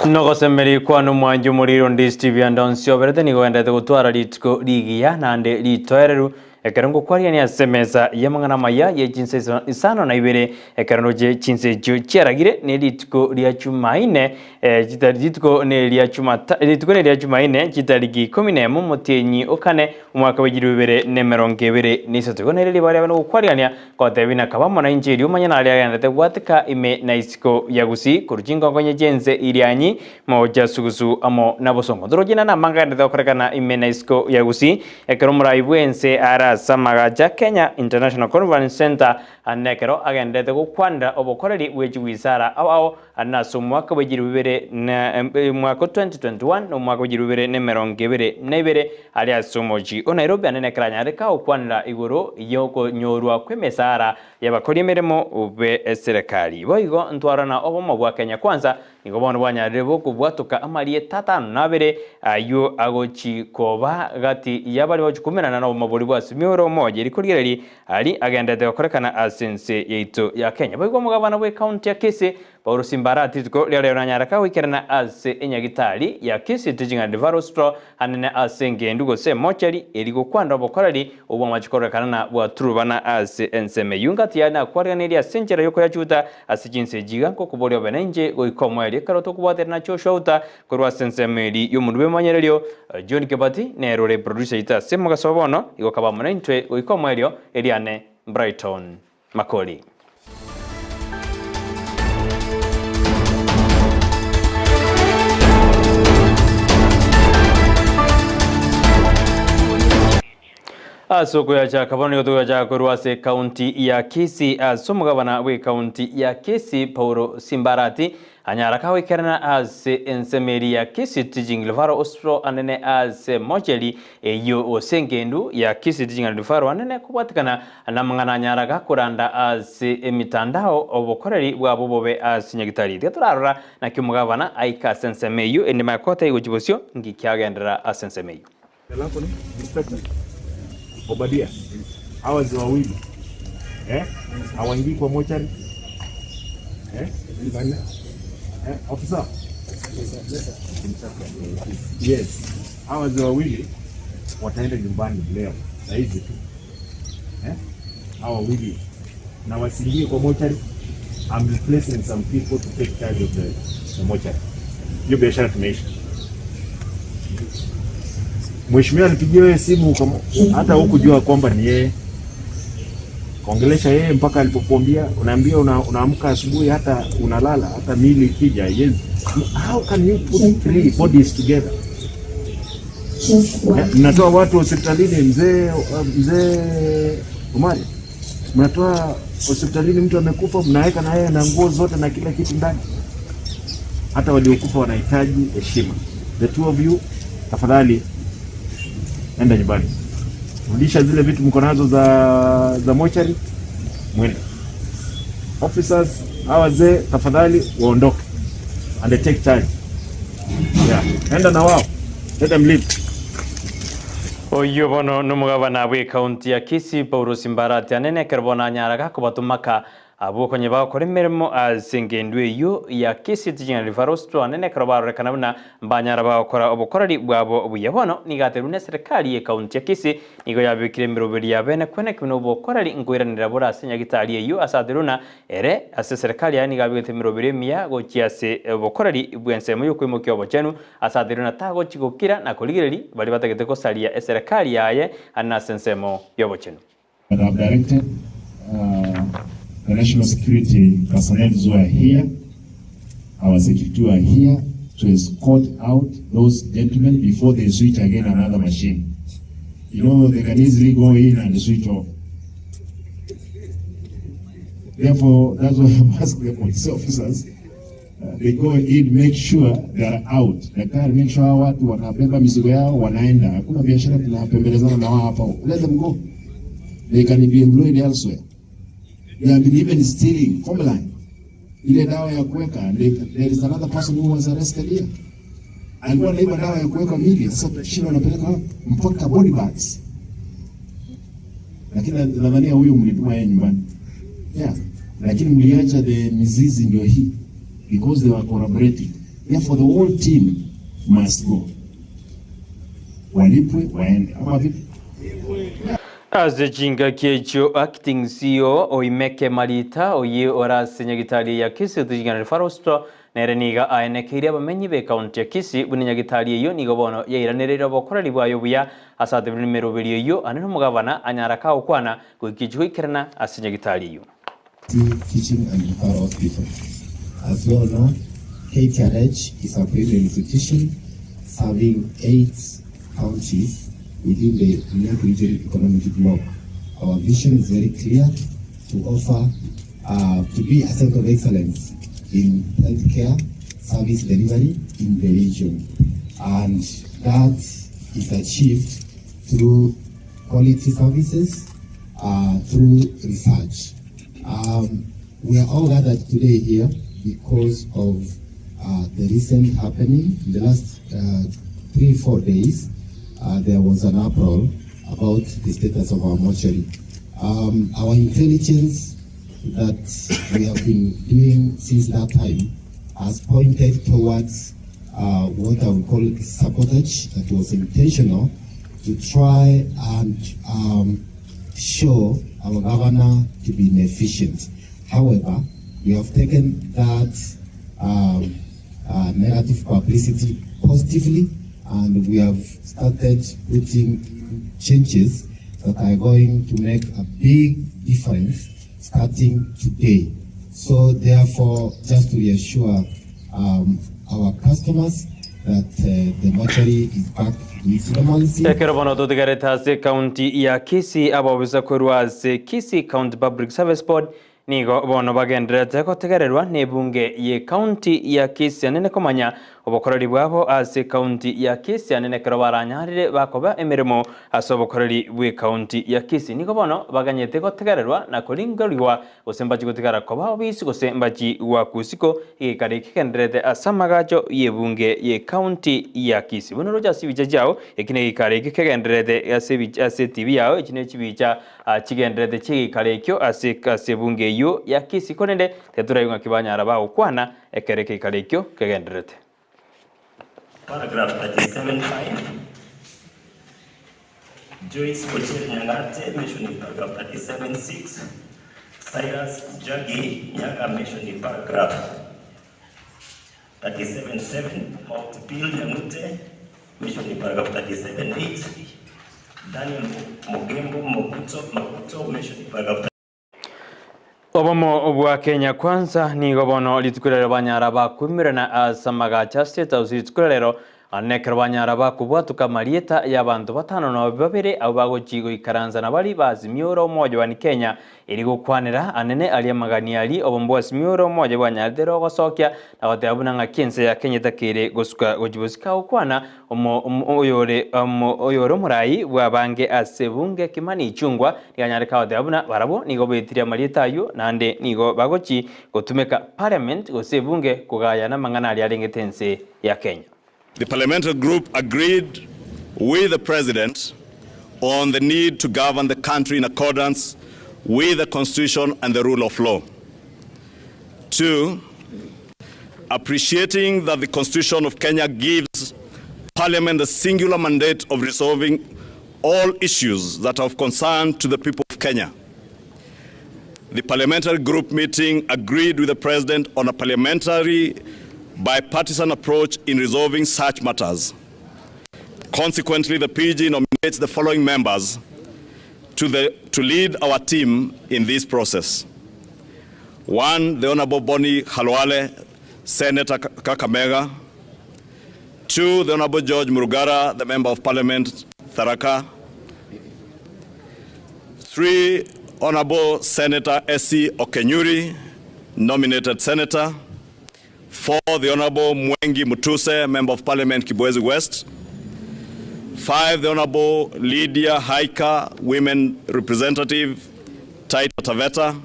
Nogosemeria kwane omwanchi omoriri onde Steve ande onsi oberete nigo ogenderete gotwara rituko rigiya naende ritoereru ekero ngokwariania ase emesa y'amang'ana amaya ye chinsa isano na ibere ekero ndoche chinsa echio chiaragire ne rituko ria Chumaine rituko ne ria Chumata rituko ne ria Chumaine chitariki ikomi nemo omotienyi o kane omwaka bwe chilifu ibere na emerongo ebere na isato. Igo nere ribaga riabe nogokwariania Gotebia nakaba amo nainche erio omanye naria agenderete gwateka ime na isiko ya Gusii korwa chinkonkonye chi'ense Irianyi, mogocha sugusu amo na bosongo. Toroche naende amanga agenderete gokorekana ime na isiko ya Gusii ekero omorai bw'ense are ase amagacho a Kenya International Conference Centre ande ekero agenderete gokwanera obokoreri bwe chigwisara ao ao ande ase omwaka bwe chilifu ibere na omwaka o 2021 na omwaka bwe chilifu ibere na emerongo ebere na ibere Aria ase omochie o Nairobi ande nekero anyareka gokwanera igoro y'okonyorwa kw'emesaara y'abakori emeremo b'eserekari. Boigo ntwarana obomo bwa Kenya Kwanza nigo bono bwanyarire bokobwatoka amarieta atano na abere ayio agochi koba gati y'abaria bagochi koumerana n'obomo boria bwa Azimio la Umoja rikorigereria aria agenderete gokorekana ase ense yaito ya Kenya. Boigo omogabana bw'ecounty ya Kisii Paulo Simbarati rituko ria rero nanyareka goikerana ase enyagitari ya Kisii Teaching and Referral Hospital anene ase engendu gose emochari eri gokwanera obokoreri obw'amache kororekana na bwaturubana ase ensemo eyio ngati yaye nakwariganirie ase enchera y'okoyachuta ase chinse echi iga nkokoboria obe nainche goika omoerio ekero tokobwaterana Joshua Uta korwa ase ensemo eri y'omonto bw'emanyererio John Kebati nere ore producer yaito ase mogaso bono igo kaba amo naintwe goika omoerio eriane Brighton Makori. Ase okoyachaka bono nigo togoyachaka korwa ase ekaunti ya Kisii ase omogabana bw'ekaunti ya Kisii Paulo Simbarati Anyara kagoikerana ase ensemo eria ya Kisii Teaching Referral Hospital anene ase mocheri eyio gose engendu ya Kisii Teaching and Referral anene kobwatekana namang'ana anyara gakoranda ase emitandao obokoreri bwabo bobe ase nyagitari. Tiga torarora naki omogabana aika ase ensemo eyio erinde manye kotebia gochia bosio nki kiagenderera ase ensemo eyio. Jina lako ni Inspector Obadia. Hawa wazee wawili eh, hawaingii kwa mochari eh? Eh, officer yes, hawa wazee wawili wataenda nyumbani leo saa hizi tu eh? Hawa wawili na wasiingie kwa mochari. I'm replacing some people to take charge of the mochari. Hiyo biashara tumeisha. Mheshimiwa alipigia wewe simu hata hukujua kwamba ni yeye. Kaongelesha yeye mpaka alipokuambia, unaambia unaamka asubuhi hata unalala hata mili ikija yes. How can you put three bodies together? Mnatoa watu hospitalini, mzee mzee Omari, mnatoa hospitalini mtu amekufa, mnaweka na yeye na nguo zote na kila kitu ndani. Hata waliokufa wanahitaji heshima. The two of you, tafadhali enda nyumbani, rudisha zile vitu mko nazo za mochari, mwende. Officers hawa wazee tafadhali waondoke and they take time. Yeah. Enda na wao. Let them leave. Oyio bono nomogabana bw'ekaunti ya Kisii Paulo Simbarati anene ekero bono anyara gakobatomaka abwo konya bagokora emeremo ase engendu eyio ya Kisii Teaching and Referral Hospital anene ekero barorekana buna mbanyara bagokora obokoreri bwabo buya. Bono nigo aterwe neserikari y'ekaunti ya Kisii nigo yabekire emeroberi ya bene kweneki buna obokoreri nkoiranera bore ase nyagitari eyio ase aterwe buna Ere ase eserekari yaye nigo abegete emeroberi emiya gochia ase obokoreri bw'ensemo y'okoimokia obochenu, ase ateirwe na tagochi gokira na korigereria baria batagete gosaria eserekari yaye ande ase ensemo y'obochenu. But I've directed the national security personnel who are here, our security who are here to escort out those gentlemen before they switch again another machine. You know, they can easily go in and switch off. Therefore, that's why I'm asking the police officers, they go in, make sure they are out. Daktari, make sure hawa watu wanabeba mizigo yao wanaenda. Hakuna biashara tunapembelezana na wao hapa. Let them go. They can be employed elsewhere. They have been even stealing formalin. Ile dawa ya kuweka, there is another person who was arrested here. Alikuwa anaiba dawa ya kuweka mili, sasa tunashinda wanapeleka mpaka body bags. Lakini nadhania huyu mlituma yeye nyumbani. Yeah. Lakini mliacha the mizizi ndio hii because they were corroborating. Therefore the whole team must go. Walipwe waende ama vipi? Ase chingaki echio Acting CEO Oimeke Marita oyio ore ase nyagitari ya Kisii Regional Referral Hospital nere nigo aenekeire abamenyi b'ecounty ya Kisii buna enyagitari eyio nigo bono yairanereire obokoreri bwaye obuya ase atebire nemeroberi eyio ande nomogavana anyare kagokwana goika echi goikerana ase nyagitari eyio. Teaching and Referral Hospital. As you all know, KTRH is a premier institution serving 8 counties within the Lake Region Economic Bloc. Our vision is very clear to offer to be a center of excellence in healthcare service delivery in the region, and that is achieved through quality services, through research. We are all gathered today here because of the recent happening in the last 3-4 days. There was an uproar about the status of our mortuary. Our intelligence that we have been doing since that time has pointed towards what I would call sabotage that was intentional to try and show our governor to be inefficient. However, we have taken that negative publicity positively, and we have started putting changes that are going to make a big difference starting today. So therefore, just to reassure our customers that the mortuary is back to its normalcy. Ekero bono totigarete ase ekaunti ya Kisii, abobisa korwa ase Kisii County Public Service Board nigo bono bagendererete gotegererwa nebunge y'ekaunti ya Kisii anene komanya obokoreri bwabo ase ekaunti ya Kisii anene ekero baranyarire bakoba emeremo ase obokoreri bw'ekaunti ya Kisii. Nigo bono baganyete gotegererwa na koringorigwa gose mbachi gotigara koba obisi gose mbachi gwaku isiko egekare kegendererete ase amagacho y'ebunge y'ekaunti ya Kisii. Bono roche ase ebicha chiao, eki negekare eke kegendererete ase ebicha ase etibi yao, echi ne chibicha chigendererete chi'egekare ekio ase ase ebunge eyio ya Kisii korende tiga ng'aki banyara bagokwana ekero ekekare ekio kegendererete. Paragraph 37.5. Joyce Ochieng Nyang'ate mentioned in paragraph 37.6. Cyrus Jagi Nyaga mentioned in paragraph 37.7. Mount Bill Nyamute mentioned in paragraph 37.8. Daniel Mogembo Mokuto Makuto mentioned in paragraph Obomo bwa Kenya Kwanza nigo bono rituko rero banyara bakumirana ase amagacha State House rituko rero anekero banyara bakobwatuka marieta y'abanto batano na babere abo bagochi goikaransa na bari bazimiora omoja wa Kenya eri gokwanera anene ari amagani ari obomo bwasimiora omoja bwanyarire ogosokia na goteba buna ng'aki ense ya Kenya etakere gosuka gochibosika gokwana oyore oyore omorai bwabange ase bunge Kimani Ichung'wa riganyareka goteba buna barabwo nigo betire amarieta aywo naende nigo bagochi gotumeka parliament gose bunge kogayana amang'ana aria arengete ense ya Kenya. The parliamentary group agreed with the president on the need to govern the country in accordance with the constitution and the rule of law. 2, appreciating that the constitution of Kenya gives parliament the singular mandate of resolving all issues that are of concern to the people of Kenya. The parliamentary group meeting agreed with the president on a parliamentary bipartisan approach in resolving such matters. Consequently, the PG nominates the following members to lead our team in this process. 1, the Honorable Boni Khalwale, Senator Kakamega. 2, the Honorable George Murugara, the Member of Parliament, Tharaka. 3, Honorable Senator Essie Okenyuri, nominated Senator. 4, the Honorable Mwengi Mutuse, Member of Parliament, Kibwezi West. 5, the Honorable Lydia Haika, Women Representative, Taita Taveta.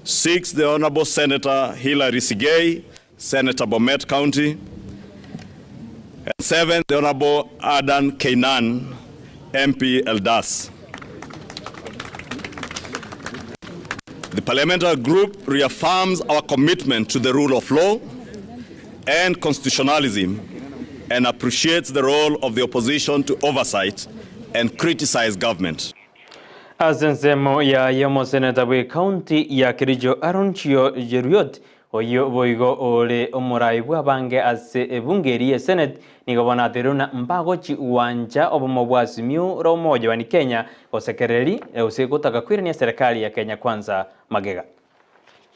6, the Honorable Senator Hilary Sigei, Senator Bomet County. And 7, the Honorable Adan Keynan, MP Eldas. The parliamentary group reaffirms our commitment to the rule of law and constitutionalism and appreciates the role of the opposition to oversight and criticize government. Ase ensemo yaye omoseneta bw'ecounty ya Kericho Aaron Cheruiyot oyio boigo ore omorai bw'abange ase ebunge eria ye Senate nigo bono ateirwe buna mbagochi gwancha obomo bwa Azimio la Umoja One Kenya gosekereri gose gotaka koirania eserekari ya Kenya Kwanza magega.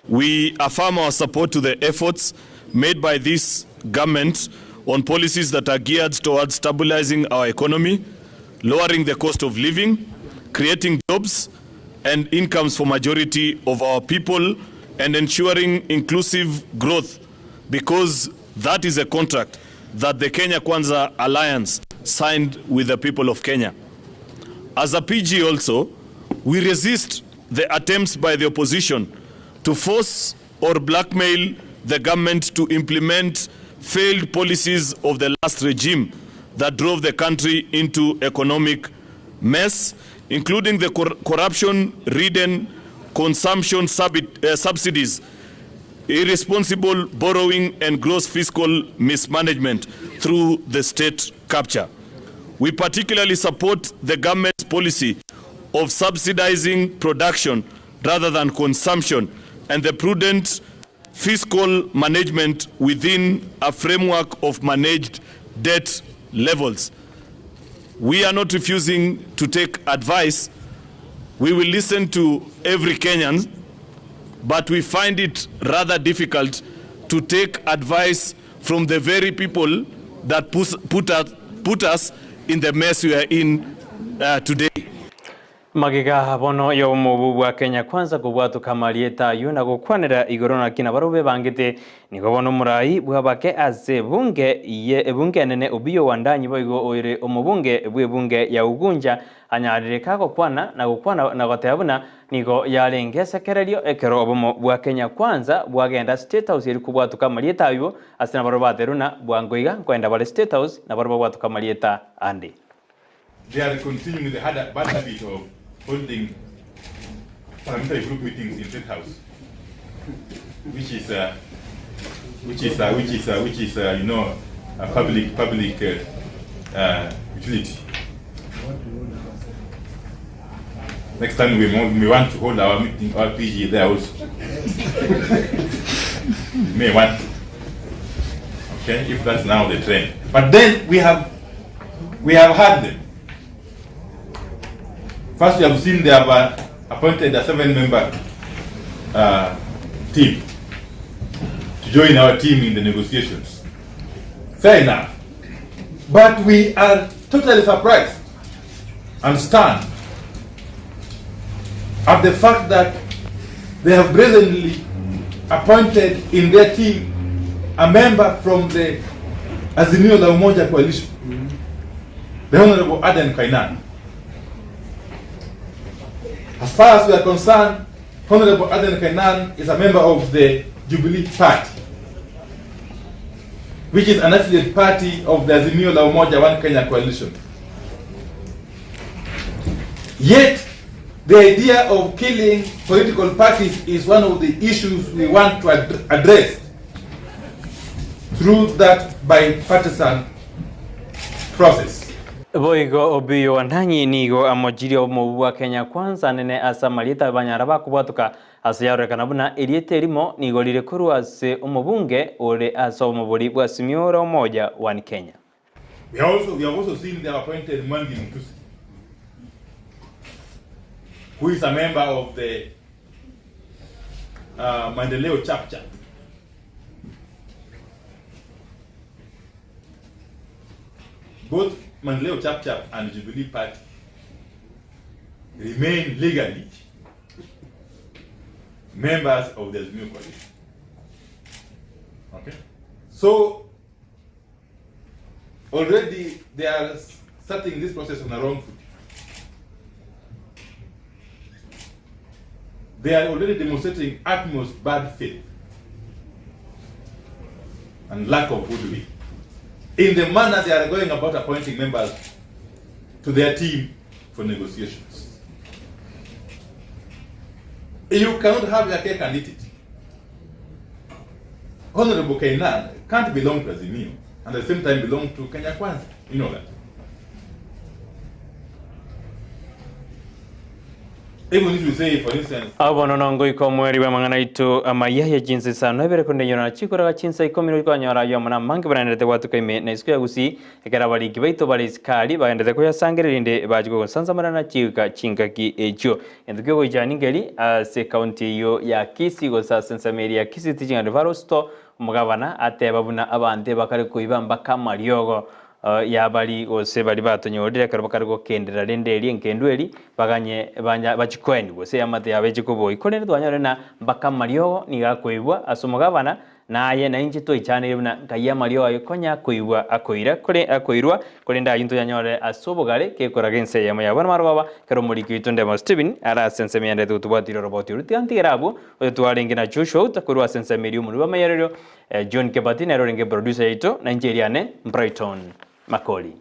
We affirm our support to the efforts made by this Government on policies that are geared towards stabilizing our economy, lowering the cost of living, creating jobs and incomes for majority of our people and ensuring inclusive growth because that is a contract that the Kenya Kwanza Alliance signed with the people of Kenya. As a PG also, we resist the attempts by the opposition to force or blackmail the government to implement failed policies of the last regime that drove the country into economic mess, including the corruption-ridden consumption subsidies, irresponsible borrowing and gross fiscal mismanagement through the state capture. We particularly support the government's policy of subsidizing production rather than consumption and the prudent fiscal management within a framework of managed debt levels. We are not refusing to take advice. We will listen to every Kenyan, but we find it rather difficult to take advice from the very people that put us in the mess we are in today. Magega bono y'obomobu bwa Kenya Kwanza kobwatoka amarieta ayio na gokwanera igoro naki nabarabwo bebangete, nigo bono omorai bw'abake ase ebunge ye ebunge enene Obiyo Wandanyi boigo oire omobunge bw'ebunge ya Ugunja anyarire kagokwana na gokwana na goteba buna nigo yarenge esekererio ekero obomo bwa Kenya Kwanza bwagenda State House eri kobwatoka amarieta ayio ase nabarabwo baterwe na bwango iga nkoenda bare State House nabarabwo babwatoka amarieta ande. They are continuing the bad habit of holding parliamentary group meetings in State House, which is uh, which is uh, which is uh, which is uh, you know a public public uh, uh, utility. Next time we, we want to hold our meeting, our PG there also. may want to. Okay, if that's now the trend. But then we have we have had them. First, we have seen they have uh, appointed a seven-member uh, team to join our team in the negotiations. Fair enough. But we are totally surprised and stunned at the fact that they have brazenly appointed in their team a member from the Azimio la Umoja coalition, the Honorable Aden Kainan. As far as we are concerned, Honorable Aden Kainan is a member of the Jubilee Party, which is an affiliate party of the Azimio la Umoja One Kenya coalition. Yet, the idea of killing political parties is one of the issues we want to address through that bipartisan process. Boigo Obiyo Wandanyi nigo amochirie obomobu bwa Kenya Kwanza nene ase amarieta banyara bakobwatoka ase yarorekana buna erieta erimo nigo rire korwa ase omobunge ore ase obomobori bwa Azimio la Umoja One Kenya. We have also, we have also seen they have appointed Mwangi Mutusi, who is a member of the Maendeleo chapter. Both Maendeleo Chapchap and Jubilee Party remain legally members of the Azimio coalition. Okay? So, already they are starting this process on the wrong foot. They are already demonstrating utmost bad faith and lack of goodwill in the manner they are going about appointing members to their team for negotiations. You cannot have your cake and eat it. Honorable Kainan can't belong to Azimio and at the same time belong to Kenya Kwanza. You know that. Even if you say, for instance, Abo bono nongoika omweri bw'amang'ana aito amaya ye chinsa isano na ibere korende nyora chikoraga chinsa ikomi na kwanyora ayio amo namange baraenderete gwatuka ime na isiko ya Gusii ekero abariki baito bare isiko bagenderete koyasangereria erinde bachie kogosansamerana chiika chingaki echio. Gento kiogoichania nkeri ase ekaunti eyio ya Kisii gose ase ensemo eria ya Kisii Teaching and Referral Hospital omogabana ateba buna abanto ebakare koiba mpaka amariogo Yabari gose baria batonyorire ekero bakare gokenderera rende eria enkendu eri baganye banya bachikoeni gose eamate yabo eche koboi. Korende twanyorire na mpaka amariogo nigo akoibwa ase omogabana, na aye na inche twaichanire buna nkai amariogo ayio konya akoibwa akoira kore akoirwa, korende ayio ntoyanyore ase obogare kekoraga ense eyemo yabo namarogoba ekero omoriki oito Ndemo Stephen are ase ensemo yendete gotobwatire oroboti oru tiga ntigere abwo oyo twarenge na Joshua Outa korwa ase ensemo eria omonwe bw'amayererio John Kebati nere orenge producer yaito, na inche eriane Brighton Makori.